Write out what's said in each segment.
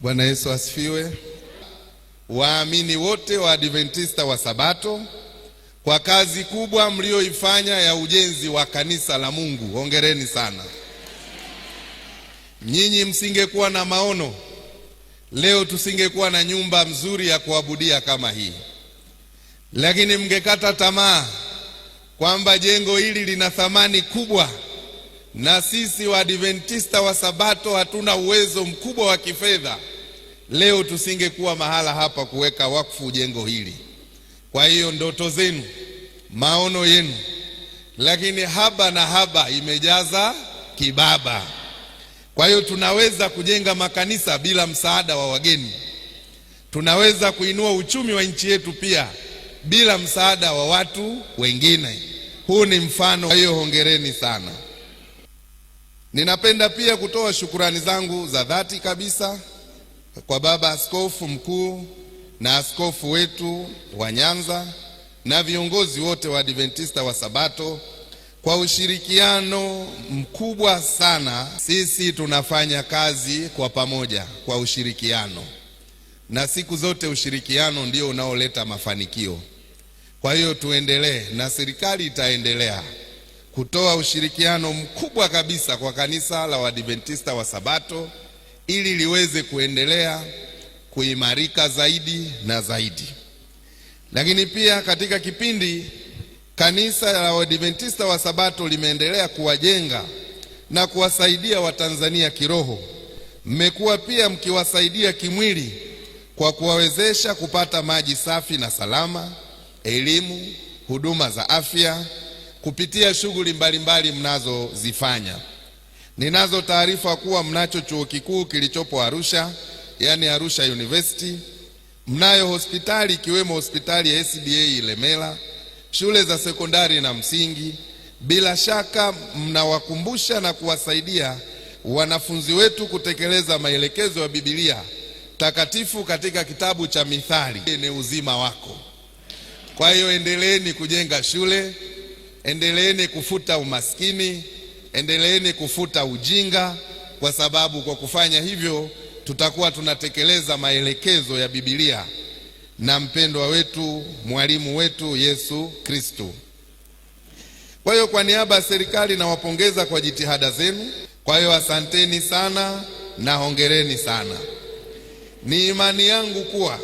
Bwana Yesu asifiwe. Waamini wote wa Adventista wa Sabato kwa kazi kubwa mlioifanya ya ujenzi wa kanisa la Mungu, hongereni sana. Nyinyi msingekuwa na maono, leo tusingekuwa na nyumba mzuri ya kuabudia kama hii. Lakini mngekata tamaa kwamba jengo hili lina thamani kubwa na sisi Waadventista wa Sabato hatuna uwezo mkubwa wa kifedha, leo tusingekuwa mahala hapa kuweka wakfu jengo hili. Kwa hiyo ndoto zenu, maono yenu, lakini haba na haba imejaza kibaba. Kwa hiyo tunaweza kujenga makanisa bila msaada wa wageni, tunaweza kuinua uchumi wa nchi yetu pia bila msaada wa watu wengine. Huu ni mfano. Kwa hiyo hongereni sana. Ninapenda pia kutoa shukurani zangu za dhati kabisa kwa Baba Askofu Mkuu na askofu wetu wa Nyanza na viongozi wote wa Adventista wa Sabato kwa ushirikiano mkubwa sana. Sisi tunafanya kazi kwa pamoja kwa ushirikiano, na siku zote ushirikiano ndio unaoleta mafanikio. Kwa hiyo tuendelee, na serikali itaendelea kutoa ushirikiano mkubwa kabisa kwa kanisa la Waadventista wa Sabato ili liweze kuendelea kuimarika zaidi na zaidi. Lakini pia katika kipindi kanisa la Waadventista wa Sabato limeendelea kuwajenga na kuwasaidia Watanzania kiroho. Mmekuwa pia mkiwasaidia kimwili kwa kuwawezesha kupata maji safi na salama, elimu, huduma za afya kupitia shughuli mbalimbali mnazozifanya. Ninazo taarifa kuwa mnacho chuo kikuu kilichopo Arusha, yani Arusha University. Mnayo hospitali ikiwemo hospitali ya SDA Ilemela, shule za sekondari na msingi. Bila shaka mnawakumbusha na kuwasaidia wanafunzi wetu kutekeleza maelekezo ya Biblia takatifu katika kitabu cha Mithali, ni uzima wako. Kwa hiyo endeleeni kujenga shule, endeleeni kufuta umaskini, endeleeni kufuta ujinga, kwa sababu kwa kufanya hivyo tutakuwa tunatekeleza maelekezo ya Biblia na mpendwa wetu mwalimu wetu Yesu Kristo. Kwa hiyo kwa niaba ya serikali nawapongeza kwa jitihada zenu. Kwa hiyo asanteni sana na hongereni sana. Ni imani yangu kuwa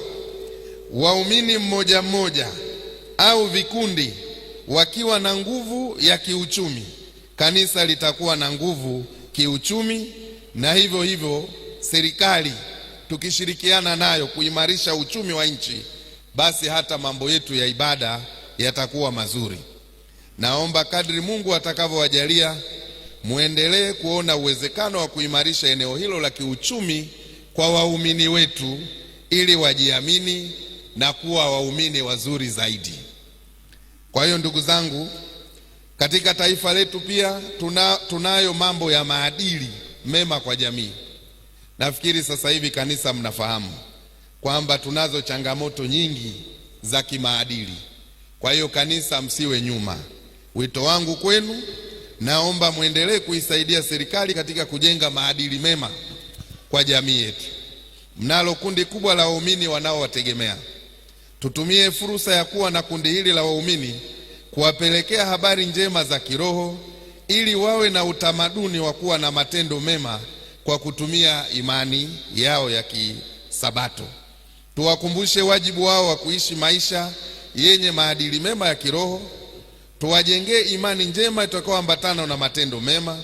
waumini mmoja mmoja au vikundi wakiwa na nguvu ya kiuchumi, kanisa litakuwa na nguvu kiuchumi, na hivyo hivyo serikali tukishirikiana nayo kuimarisha uchumi wa nchi, basi hata mambo yetu ya ibada yatakuwa mazuri. Naomba kadri Mungu atakavyowajalia muendelee kuona uwezekano wa kuimarisha eneo hilo la kiuchumi kwa waumini wetu ili wajiamini na kuwa waumini wazuri zaidi. Kwa hiyo ndugu zangu, katika taifa letu pia tunayo mambo ya maadili mema kwa jamii. Nafikiri sasa hivi kanisa mnafahamu kwamba tunazo changamoto nyingi za kimaadili. Kwa hiyo kanisa, msiwe nyuma. Wito wangu kwenu, naomba mwendelee kuisaidia serikali katika kujenga maadili mema kwa jamii yetu. Mnalo kundi kubwa la waumini wanaowategemea. Tutumie fursa ya kuwa na kundi hili la waumini kuwapelekea habari njema za kiroho ili wawe na utamaduni wa kuwa na matendo mema kwa kutumia imani yao ya Kisabato. Tuwakumbushe wajibu wao wa kuishi maisha yenye maadili mema ya kiroho. Tuwajengee imani njema itakayoambatana na matendo mema.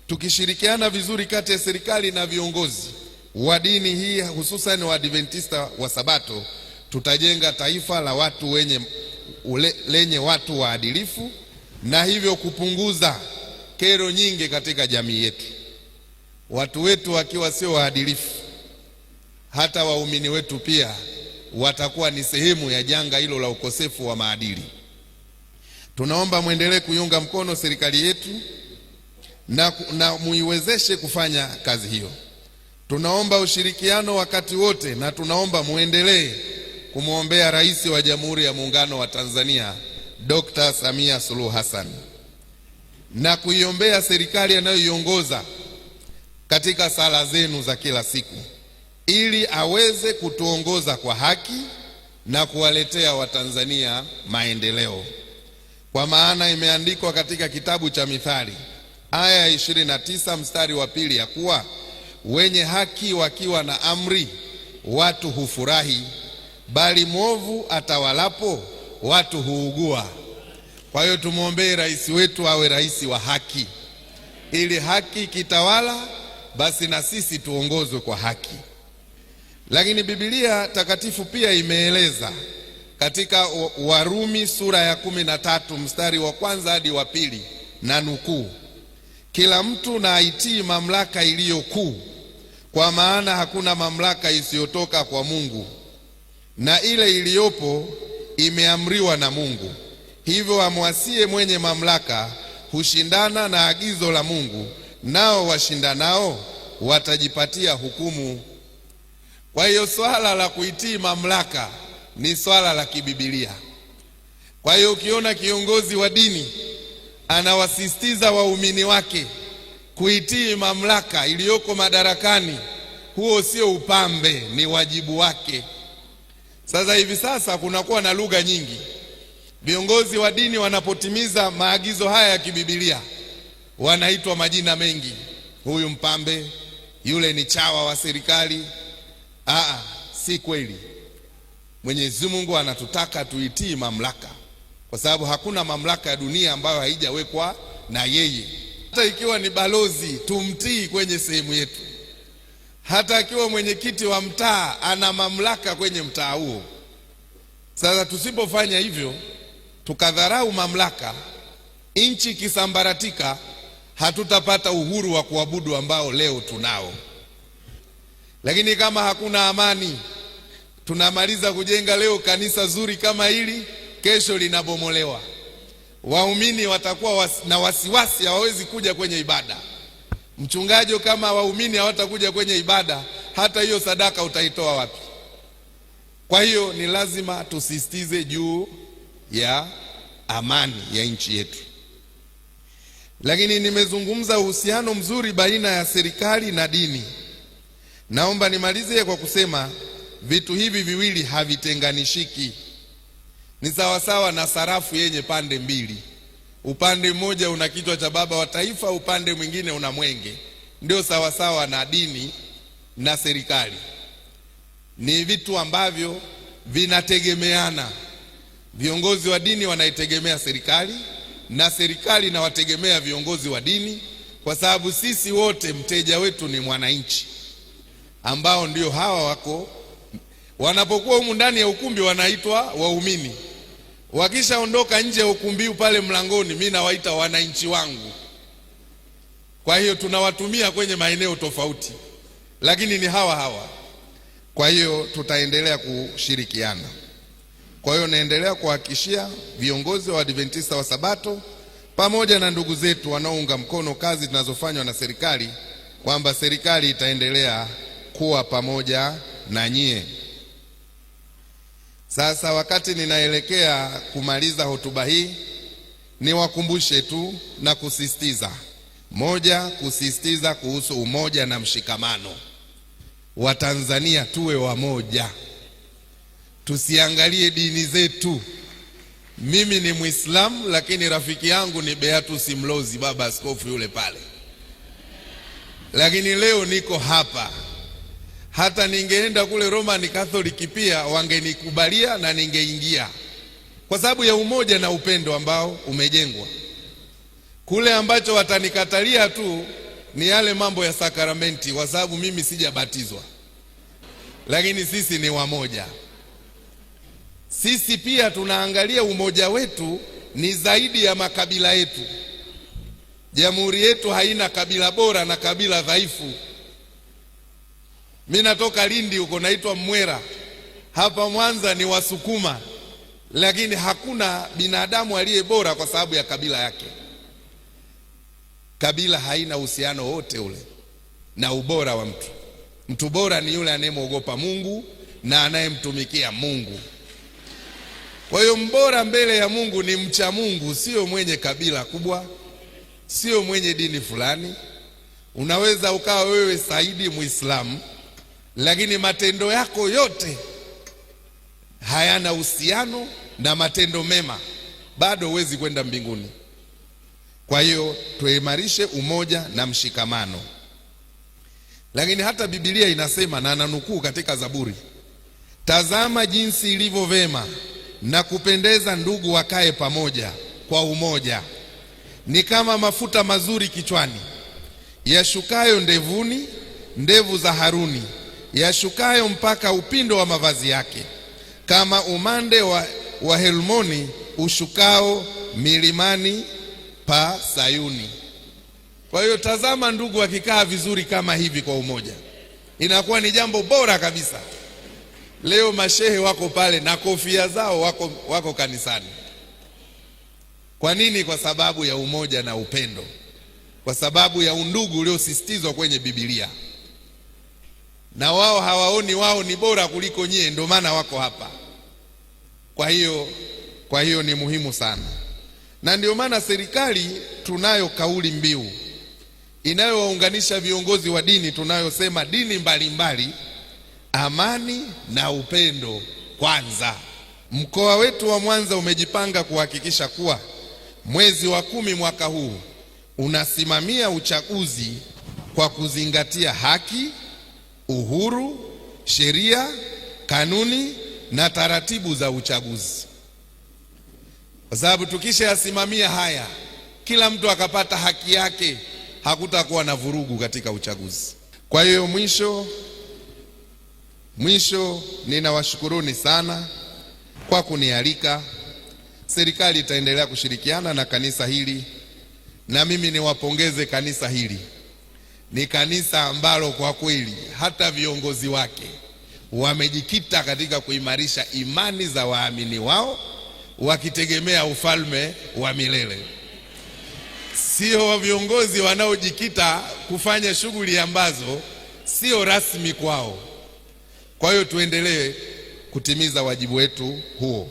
Tukishirikiana vizuri kati ya serikali na viongozi wa dini hii, hususan Waadventista wa Sabato, tutajenga taifa la watu lenye watu waadilifu na hivyo kupunguza kero nyingi katika jamii yetu. Watu wetu wakiwa sio waadilifu, hata waumini wetu pia watakuwa ni sehemu ya janga hilo la ukosefu wa maadili. Tunaomba mwendelee kuiunga mkono serikali yetu na muiwezeshe kufanya kazi hiyo. Tunaomba ushirikiano wakati wote na tunaomba muendelee kumwombea Rais wa Jamhuri ya Muungano wa Tanzania Dr. Samia Suluhu Hassan na kuiombea serikali anayoiongoza katika sala zenu za kila siku, ili aweze kutuongoza kwa haki na kuwaletea Watanzania maendeleo. Kwa maana imeandikwa katika kitabu cha Mithali aya ya 29 mstari wa 2 ya kuwa wenye haki wakiwa na amri watu hufurahi, bali mwovu atawalapo watu huugua. Kwa hiyo tumwombee rais wetu awe rais wa haki, ili haki ikitawala, basi na sisi tuongozwe kwa haki. Lakini Biblia takatifu pia imeeleza katika Warumi sura ya 13 mstari wa 1 hadi wa 2, na nukuu, kila mtu na aitii mamlaka iliyo kuu, kwa maana hakuna mamlaka isiyotoka kwa Mungu, na ile iliyopo imeamriwa na Mungu. Hivyo amwasie mwenye mamlaka hushindana na agizo la Mungu, nao washindanao watajipatia hukumu. Kwa hiyo swala la kuitii mamlaka ni swala la kibibilia. Kwa hiyo ukiona kiongozi wa dini anawasisitiza waumini wake kuitii mamlaka iliyoko madarakani, huo sio upambe, ni wajibu wake. Sasa hivi sasa kunakuwa na lugha nyingi. Viongozi wa dini wanapotimiza maagizo haya ya kibibilia wanaitwa majina mengi, huyu mpambe, yule ni chawa wa serikali. Aa, si kweli. Mwenyezi Mungu anatutaka tuitii mamlaka, kwa sababu hakuna mamlaka ya dunia ambayo haijawekwa na yeye. Hata ikiwa ni balozi, tumtii kwenye sehemu yetu. Hata akiwa mwenyekiti wa mtaa, ana mamlaka kwenye mtaa huo. Sasa tusipofanya hivyo, tukadharau mamlaka, nchi ikisambaratika, hatutapata uhuru wa kuabudu ambao leo tunao. Lakini kama hakuna amani, tunamaliza kujenga leo kanisa zuri kama hili, kesho linabomolewa. Waumini watakuwa na wasiwasi, hawawezi kuja kwenye ibada. Mchungaji, kama waumini hawatakuja kwenye ibada, hata hiyo sadaka utaitoa wapi? Kwa hiyo ni lazima tusisitize juu ya amani ya nchi yetu. Lakini nimezungumza uhusiano mzuri baina ya serikali na dini. Naomba nimalizie kwa kusema vitu hivi viwili havitenganishiki. Ni sawasawa na sarafu yenye pande mbili. Upande mmoja una kichwa cha baba wa taifa, upande mwingine una mwenge. Ndio sawasawa na dini na serikali. Ni vitu ambavyo vinategemeana. Viongozi wa dini wanaitegemea serikali na serikali inawategemea viongozi wa dini, kwa sababu sisi wote mteja wetu ni mwananchi, ambao ndio hawa wako wanapokuwa humu ndani ya ukumbi wanaitwa waumini. Wakishaondoka nje ya ukumbi pale mlangoni, mimi nawaita wananchi wangu. Kwa hiyo tunawatumia kwenye maeneo tofauti, lakini ni hawa hawa. Kwa hiyo tutaendelea kushirikiana. Kwa hiyo naendelea kuhakikishia viongozi wa Adventista wa Sabato pamoja na ndugu zetu wanaounga mkono kazi zinazofanywa na serikali kwamba serikali itaendelea kuwa pamoja na nyie. Sasa wakati ninaelekea kumaliza hotuba hii, niwakumbushe tu na kusisitiza. Moja, kusisitiza kuhusu umoja na mshikamano. Watanzania tuwe wamoja, tusiangalie dini zetu. Mimi ni Muislamu, lakini rafiki yangu ni Beatus Mlozi, baba askofu yule pale. Lakini leo niko hapa. Hata ningeenda kule Roman Catholic pia wangenikubalia na ningeingia, kwa sababu ya umoja na upendo ambao umejengwa kule. Ambacho watanikatalia tu ni yale mambo ya sakramenti, kwa sababu mimi sijabatizwa, lakini sisi ni wamoja. Sisi pia tunaangalia umoja wetu ni zaidi ya makabila yetu. Jamhuri yetu haina kabila bora na kabila dhaifu. Mimi natoka Lindi huko naitwa Mwera, hapa Mwanza ni Wasukuma, lakini hakuna binadamu aliye bora kwa sababu ya kabila yake. Kabila haina uhusiano wote ule na ubora wa mtu. Mtu bora ni yule anayemwogopa Mungu na anayemtumikia Mungu. Kwa hiyo mbora mbele ya Mungu ni mcha Mungu, sio mwenye kabila kubwa, sio mwenye dini fulani. Unaweza ukawa wewe Saidi Muislamu, lakini matendo yako yote hayana uhusiano na matendo mema, bado huwezi kwenda mbinguni. Kwa hiyo tuimarishe umoja na mshikamano. Lakini hata Biblia inasema, na ananukuu katika Zaburi, tazama jinsi ilivyo vema na kupendeza ndugu wakae pamoja kwa umoja. Ni kama mafuta mazuri kichwani, yashukayo ndevuni, ndevu za Haruni, yashukayo mpaka upindo wa mavazi yake, kama umande wa Helmoni ushukao milimani pa Sayuni. Kwa hiyo tazama, ndugu wakikaa vizuri kama hivi kwa umoja, inakuwa ni jambo bora kabisa. Leo mashehe wako pale na kofia zao, wako kanisani. Kwa nini? Kwa sababu ya umoja na upendo, kwa sababu ya undugu uliosisitizwa kwenye Biblia. Na wao hawaoni wao ni bora kuliko nyie, ndio maana wako hapa. Kwa hiyo ni muhimu sana, na ndio maana serikali tunayo kauli mbiu inayowaunganisha viongozi wa dini tunayosema dini mbalimbali, amani na upendo kwanza. Mkoa wetu wa Mwanza umejipanga kuhakikisha kuwa mwezi wa 10 mwaka huu unasimamia uchaguzi kwa kuzingatia haki, uhuru, sheria, kanuni na taratibu za uchaguzi. Kwa sababu tukishayasimamia haya, kila mtu akapata haki yake, hakutakuwa na vurugu katika uchaguzi. Kwa hiyo mwisho ninawashukuruni sana kwa kunialika. Serikali itaendelea kushirikiana na kanisa hili, na mimi niwapongeze kanisa hili. Ni kanisa ambalo kwa kweli hata viongozi wake wamejikita katika kuimarisha imani za waamini wao, wakitegemea ufalme wa milele. Sio viongozi wanaojikita kufanya shughuli ambazo sio rasmi kwao. Kwa hiyo tuendelee kutimiza wajibu wetu huo,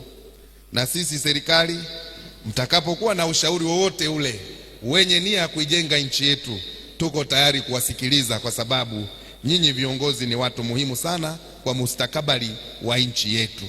na sisi serikali, mtakapokuwa na ushauri wowote ule wenye nia ya kuijenga nchi yetu, tuko tayari kuwasikiliza, kwa sababu nyinyi viongozi ni watu muhimu sana kwa mustakabali wa nchi yetu.